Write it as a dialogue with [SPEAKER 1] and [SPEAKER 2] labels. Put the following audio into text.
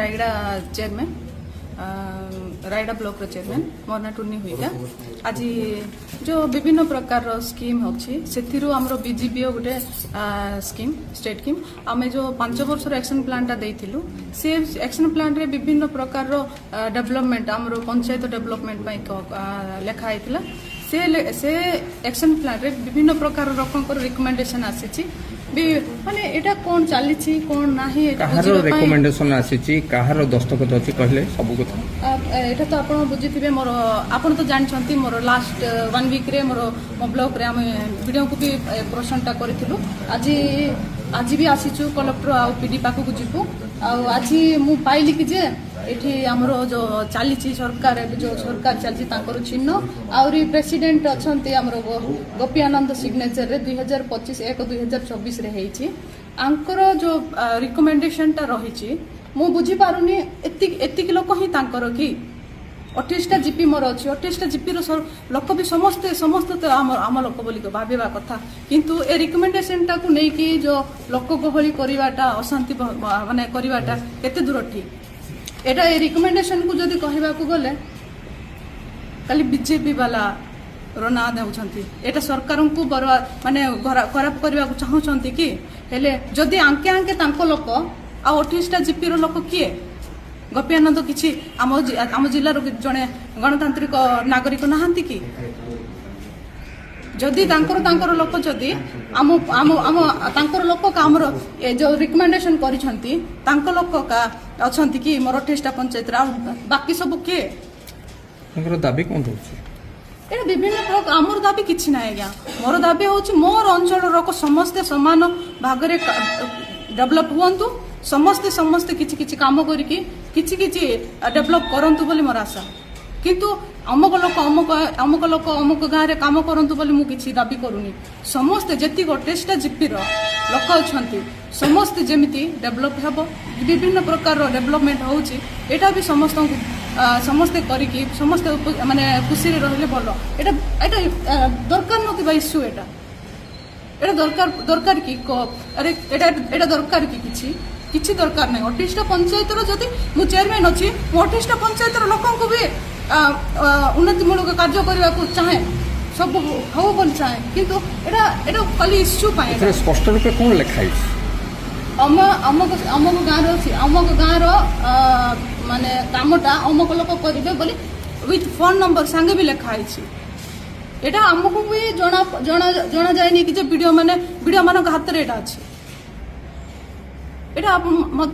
[SPEAKER 1] Rayagada chairman, Rayagada ବ୍ଲକର chairman. ମୋର ନାଁ ଟୁନି ହୁଇକା। ଆଜି ଯେଉଁ ବିଭିନ୍ନ ପ୍ରକାରର ସ୍କିମ୍ ଅଛି, ସେଥିରୁ ଆମର ବିଜିବିଓ ଗୋଟେ ସ୍କିମ୍, ଷ୍ଟେଟ୍ ସ୍କିମ୍। ଆମେ ଯେଉଁ 5 ବର୍ଷର ଆକ୍ସନ୍ ପ୍ଲାନ୍ଟା ଦେଇଥିଲୁ, ସେ ଆକ୍ସନ୍ ପ୍ଲାନ୍ରେ ବିଭିନ୍ନ ପ୍ରକାରର ଡେଭଲପମେଣ୍ଟ, ଆମର ପଞ୍ଚାୟତ ଡେଭଲପମେଣ୍ଟ ପାଇଁ ଲେଖା ହେଇଥିଲା। ସେ ଆକ୍ସନ୍ ପ୍ଲାନ୍ରେ ବିଭିନ୍ନ ପ୍ରକାର ଲୋକଙ୍କର ରିକମେଣ୍ଡେସନ୍ ଆସିଛି ବି। ମାନେ ଏଇଟା କ'ଣ ଚାଲିଛି, କ'ଣ ନାହିଁ, ଏଇଟା
[SPEAKER 2] କାହାର
[SPEAKER 1] ବୁଝିବା ପାଇଁ।
[SPEAKER 2] ରେକମେଣ୍ଡେସନ ଆସିଛି, କାହାର ଦସ୍ତଖତ ଅଛି, କହିଲେ ସବୁ କଥା।
[SPEAKER 1] ଏଇଟା ତ ଆପଣ ବୁଝିଥିବେ। ମୋର ଆପଣ ତ ଜାଣିଛନ୍ତି, ମୋର ଲାଷ୍ଟ ୱାନ୍ ୱିକ୍ରେ ମୋର ମୋ ବ୍ଲକରେ ଆମେ ବିଡ଼ିଓଙ୍କୁ ବି ଏ ପ୍ରଶ୍ନଟା କରିଥିଲୁ। ଆଜି ବି ଆସିଛୁ, କଲେକ୍ଟର ଆଉ ପିଡି ପାଖକୁ ଯିବୁ। ଆଉ ଆଜି ମୁଁ ପାଇଲି କି ଯେ ଏଠି ଆମର ଯୋଉ ଚାଲିଛି ସରକାର, ଏବେ ଯୋଉ ସରକାର ଚାଲିଛି, ତାଙ୍କର ଚିହ୍ନ, ଆହୁରି ପ୍ରେସିଡେଣ୍ଟ ଅଛନ୍ତି ଆମର ଗୋପୀ ଆନନ୍ଦ ସିଗ୍ନେଚରରେ 2025-1-2024ରେ ହେଇଛି। ଆଙ୍କର ଯୋଉ ରିକମେଣ୍ଡେସନଟା ରହିଛି, ମୁଁ ବୁଝିପାରୁନି, ଏତିକି ଏତିକି ଲୋକ ହିଁ ତାଙ୍କର କି? 28ଟା ଜିପି ମୋର ଅଛି। 28ଟା ଜିପିର ଲୋକ ବି ସମସ୍ତେ ସମସ୍ତେ ତ ଆମ ଲୋକ ବୋଲି ଭାବିବା କଥା। କିନ୍ତୁ ଏ ରିକମେଣ୍ଡେସନଟାକୁ ନେଇକି ଯୋଉ ଲୋକ ଗହଳି କରିବାଟା, ଅଶାନ୍ତି ମାନେ କରିବାଟା କେତେ ଦୂର ଠିକ? ଏଇଟା ଏ ରିକମେଣ୍ଡେସନକୁ ଯଦି କହିବାକୁ ଗଲେ, ଖାଲି ବିଜେପି ବାଲା ର ନାଁ ଦେଉଛନ୍ତି। ଏଇଟା ସରକାରଙ୍କୁ ମାନେ ଖରାପ କରିବାକୁ ଚାହୁଁଛନ୍ତି କି? ହେଲେ ଯଦି ଆଙ୍କେ ଆଙ୍କେ ତାଙ୍କ ଲୋକ, ଆଉ 28ଟା ଜିପିର ଲୋକ କିଏ? ଗୋପୀ ଆନନ୍ଦ କିଛି ଆମ ଜିଲ୍ଲାର ଜଣେ ଗଣତାନ୍ତ୍ରିକ ନାଗରିକ ନାହାନ୍ତି କି? ଯଦି ତାଙ୍କର ତାଙ୍କର ଲୋକ ଯଦି ଆମ ଆମ ଆମ ତାଙ୍କର ଲୋକ କା ଆମର ଏ ଯୋଉ ରିକମେଣ୍ଡେସନ କରିଛନ୍ତି, ତାଙ୍କ ଲୋକ କା ଅଛନ୍ତି କି ମୋର 28ଟା ପଞ୍ଚାୟତରେ? ଆଉ ବାକି ସବୁ କିଏ?
[SPEAKER 2] ତାଙ୍କର ଦାବି କ'ଣ ରହୁଛି?
[SPEAKER 1] ଏଇଟା ବିଭିନ୍ନ ପ୍ରକାର। ଆମର ଦାବି କିଛି ନାହିଁ ଆଜ୍ଞା। ମୋର ଦାବି ହଉଛି, ମୋର ଅଞ୍ଚଳର ଲୋକ ସମସ୍ତେ ସମାନ ଭାଗରେ ଡେଭଲପ ହୁଅନ୍ତୁ। ସମସ୍ତେ ସମସ୍ତେ କିଛି କିଛି କାମ କରିକି କିଛି କିଛି ଡେଭଲପ କରନ୍ତୁ ବୋଲି ମୋର ଆଶା। କିନ୍ତୁ ଅମକ ଲୋକ ଅମକ ଅମକ ଲୋକ ଅମକ ଗାଁରେ କାମ କରନ୍ତୁ ବୋଲି ମୁଁ କିଛି ଦାବି କରୁନି। ସମସ୍ତେ ଯେତିକି 28ଟା ଜିପିର ଲୋକ ଅଛନ୍ତି, ସମସ୍ତେ ଯେମିତି ଡେଭଲପ ହେବ। ବିଭିନ୍ନ ପ୍ରକାରର ଡେଭଲପମେଣ୍ଟ ହେଉଛି, ଏଇଟା ବି ସମସ୍ତଙ୍କୁ ସମସ୍ତେ କରିକି ସମସ୍ତେ ମାନେ ଖୁସିରେ ରହିଲେ ଭଲ। ଏଇଟା ଦରକାର ନଥିବା ଇସ୍ୟୁ। ଏଇଟା ଦରକାର ଦରକାର କି? ଆରେ, ଏଇଟା ଦରକାର କି? କିଛି କିଛି ଦରକାର ନାହିଁ। 28ଟା ପଞ୍ଚାୟତର ଯଦି ମୁଁ ଚେୟାରମ୍ୟାନ୍ ଅଛି, ମୁଁ 28ଟା ପଞ୍ଚାୟତର ଲୋକଙ୍କୁ ବି ଆ, ଆ, ଉନ୍ନତିମୂଳକ କାର୍ଯ୍ୟ କରିବାକୁ ଚାହେଁ, ସବୁ ହଉ ବୋଲି ଚାହେଁ। କିନ୍ତୁ ଏଇଟା ଖାଲି ଇସ୍ୟୁ ପାଇଁ ଏଇଟା।
[SPEAKER 2] ଏଥିରେ ସ୍ପଷ୍ଟ ରୂପେ କ'ଣ ଲେଖା ହେଇଛି?
[SPEAKER 1] ଅମ ଅମକ ଅମକ ଗାଁର ଅଛି, ଅମକ ଗାଁର ମାନେ କାମଟା ଅମକ ଲୋକ କରିବେ ବୋଲି ୱିଥ୍ ଫୋନ୍ ନମ୍ବର ସାଙ୍ଗେ ବି ଲେଖା ହେଇଛି। ଏଇଟା ଆମକୁ ବି ଜଣା ଜଣା ଜଣା ଯାଏନି କି ଯେ ବିଡ଼ିଓ ମାନେ ବିଡ଼ିଓ ମାନଙ୍କ ହାତରେ ଏଇଟା ଅଛି। ଏଇଟା ଆପଣ